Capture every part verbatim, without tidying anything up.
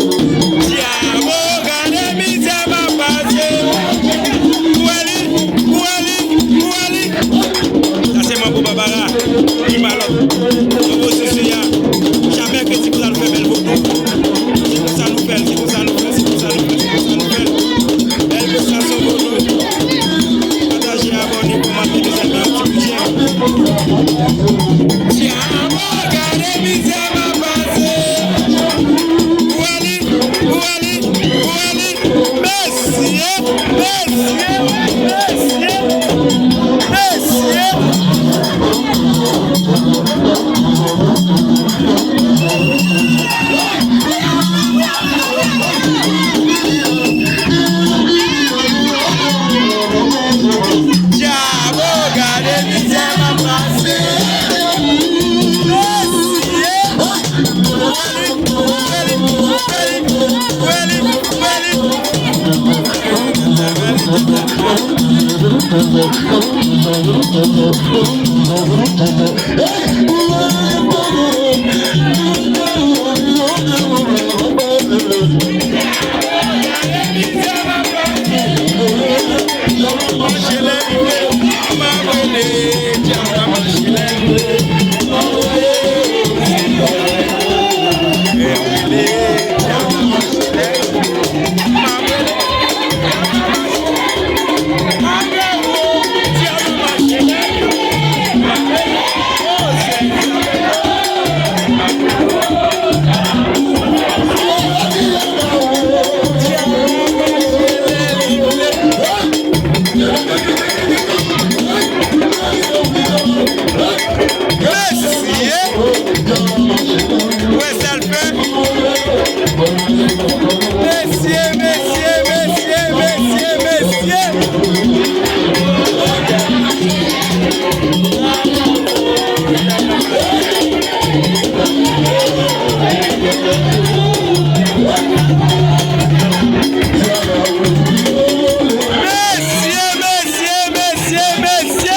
Dyabo, gade mizè m ap pase. Ou wè li, ou wè li, ou wè li. Sa se Manbo Babara, ki pa lòt. Manbo Zuzu a, chak mèkredi konsa nou fè bèl vodou. Se konsa nou fè l, se konsa nou fè l, se konsa nou fè l, se konsa nou fè l. Bèl pweswason vodou. Pataje, abòne, kòmante, mezanmi, yon ti bout jèm. Dyabo, gade mizè m ap pase. Ou wè li, ou wè li, ou wè li. Mesye, mesye, mesye, mesye. Dyabo, gade mizè m ap pase. Mesye. Mesye! Wè sa l fè? Mesye, mesye, mesye, mesye, mesye! Mesye, mesye, mesye, mesye!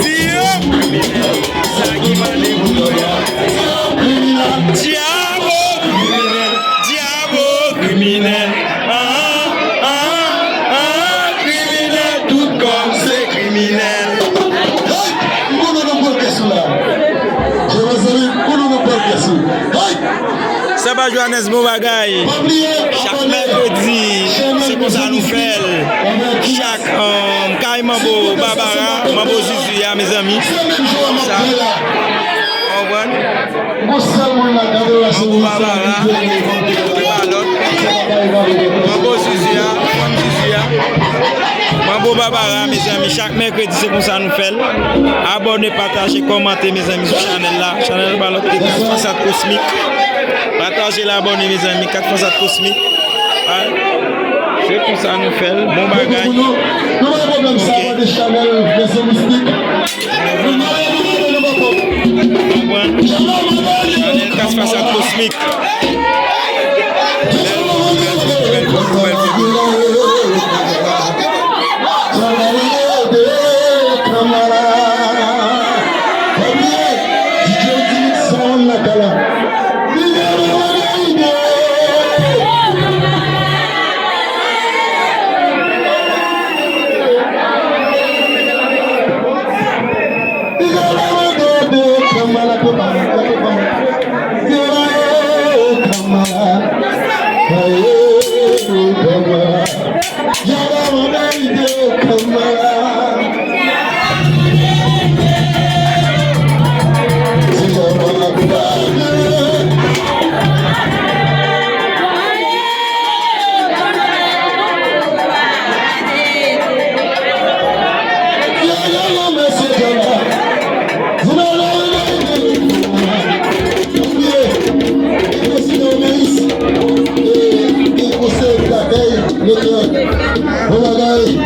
Di yo! Sa ki mande pou yo. Dyabo! Dyabo! Kriminèl! Ah, ah, ah, kriminèl! Tout kòm se kriminèl! Hey! M konnen nou pran kè sou la. Jerizalèm, m konnen nou pran kè sou. Hey! Samba Johannes, bon bagay. Chak mèkredi, se konsa nou fè l. Chak, um, kay Manbo Babara, Manbo Zuzu a, mezanmi. Sa, w konprann? Manbo Babara, ki pa lòt. Manbo Zuzu a, fanm Zuzu a. Manbo Babara, mezanmi, chak mèkredi, se konsa nou fè l. Abòne, pataje, kòmante, mezanmi, sou chanèl la. Chanèl pa lòt ke Kat Fasad Kosmik. Pataje l, abòne, mezanmi, Kat Fasad Kosmik. Al. Se konsa nou fè l. Bon bagay. Ok. Konprann? Chanèl Kat Fasad Kosmik. Bèl vodou, bèl vodou, bèl vodou, bèl vodou. Bon bagay.